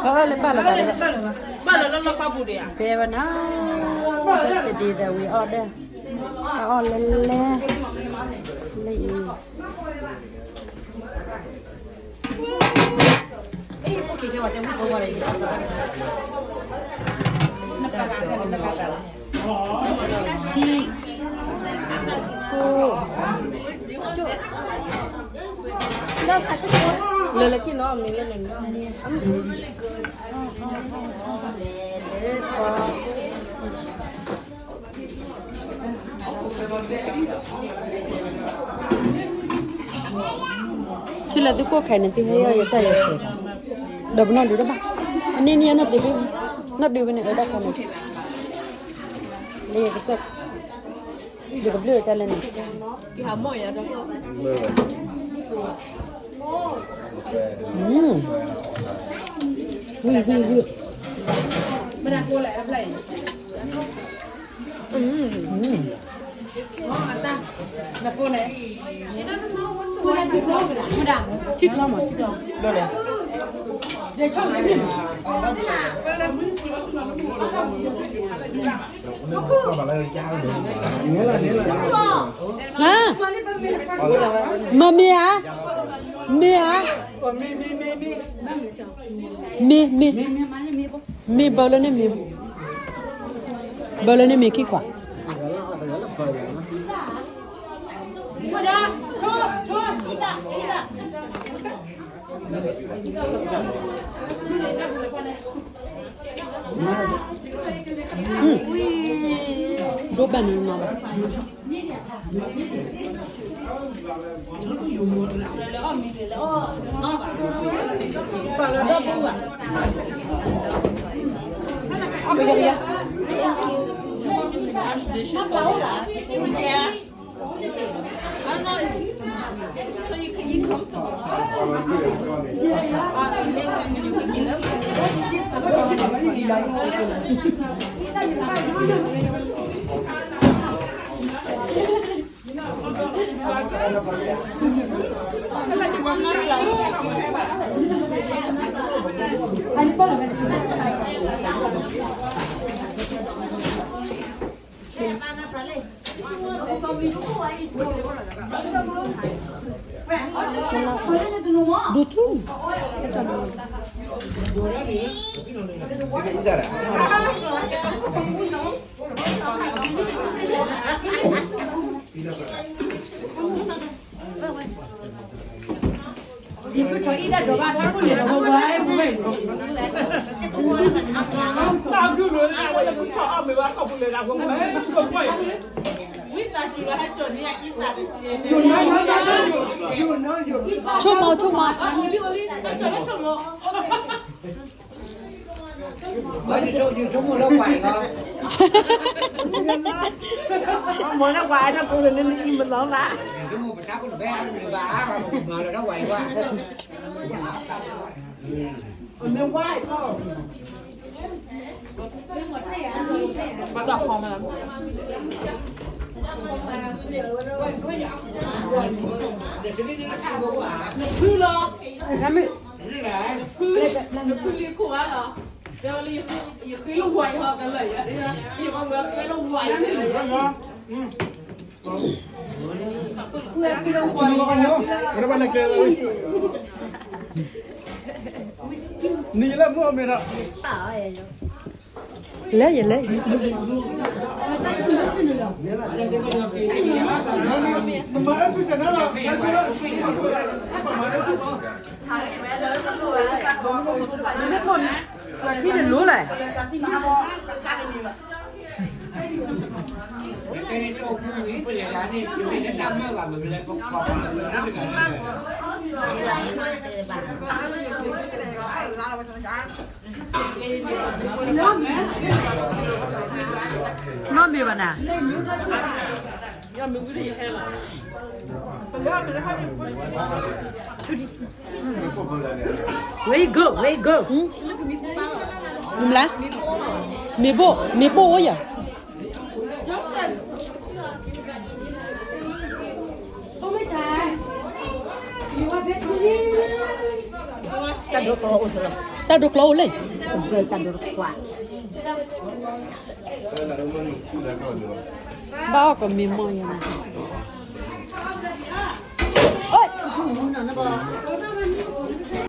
အီၣ်လၢဘၣ်လီၤ, ဘၣ်လီၤလၢလီၢ်ခီပူၤဒံးဧါ, ဘဲဝဲနီၤ, တဒံးဒီးဝံၤအီၣ်ဒၣ်, အီၣ်လဲလဲ, လၢအံၤ ဆံ, ကိၣ်, လၢလၢခံနီၤ မ့ၢ်လၢန့ၣ်, ဆူလဲၤသုကိၣ်ခဲန့ၣ် သုဟဲယီၤယတၢ်ယဲၢ်ဆဲး, ဒီးပနီၣ်ဒုးတဘၣ်, အန့ၣ်န့ၣ်နီၣ်ဒုး, နီၣ်ဒုးဝဲန့ၣ် အၢဒၣ်ခါန့ၣ်, လၢယကစၢၢ်, ယကဘျုးတၢ်လဲၣ်န့ၣ်, ဝံၣ်ဝံၣ်ဝံၣ် ထံကျီမး ထံကျီ, မ့ၢ်ဧါ, မ့ၢ်ဧါ, မ့ၢ်, မ့ၢ်, မ့ၢ်ဘၣ်လၢန့ၣ်မ့ၢ်, ဘၣ်လၢန့ၣ်မ့ၢ်ခံခွါ ဒိၣ်ဘၣ်န့ၣ်မးဘၣ်. ဒူထူ ယဖုထီၣ်အံၤဒၣ်ဒီးဘၣ်ထါခိၣ်လၢဒီးဝဲဝဲ, ဘၣ်ဂုၢ်လိာ်န့ၣ် အဝဲလၢဖုထီၣ်အီၣ်မ့ၤဝဲခီၣ်ပူၤလၢဒီးဝဲဝဲ, ဝံသးစူၤလၢဟဲစိာ်န့ၣ် အံသးတကဲ, ဆိကမိၣ် ဆိကမိၣ်, အိၣ်လံ အိၣ်လံ ဟဲစိာ်လၢဆိကမိၣ် မ့ၢ်ဆိကမိၣ်လၢဝဲလီၤ, မ့ၢ်လၢဝဲဒီးပူၤန့ၣ် နအံၤမ့ၢ်လီၤလၢ်, ဆိကမိၣ်ပတၢ်ခိၣ်တဘဲ မ့ၢ်ဘၣ်အါဘၣ် မ့ၢ်လၢဝဲလီၤ, မ့ၢ်ဝဲလီၤ, ဘၣ်ဒီးဟီမး နဖုလီၤ, နဖု, နဖုလံခိၣ်အါလီၤ, တဲဝဲလၢယဃ့လၢဝဲဟီကလၢာ်, ယဘၣ်ဝဲဃ့လၢဝဲ, နယလဲၤမုၢ်အီၣ်မ့ၤဒီး လဲၤယလဲၤ, ထံတလိလဲၣ်, နီၢ်မ့ၢ်ဘၣ်နၤ, where you go, where you go, မ့ၢ်ဘိၣ်, မ့ၢ်ဘိၣ်အိၣ်ယၤ, တၢ်ဒိၣ်ကီအိၣ်စ့ၢ်လီၤ. တၢ်ဒိကျီအိၣ်လဲၣ်, တၢ်ဒိတခွး, ဘၣ်အီၣ်ကမ့ၢ်မီၢ်ယဲန့ၣ်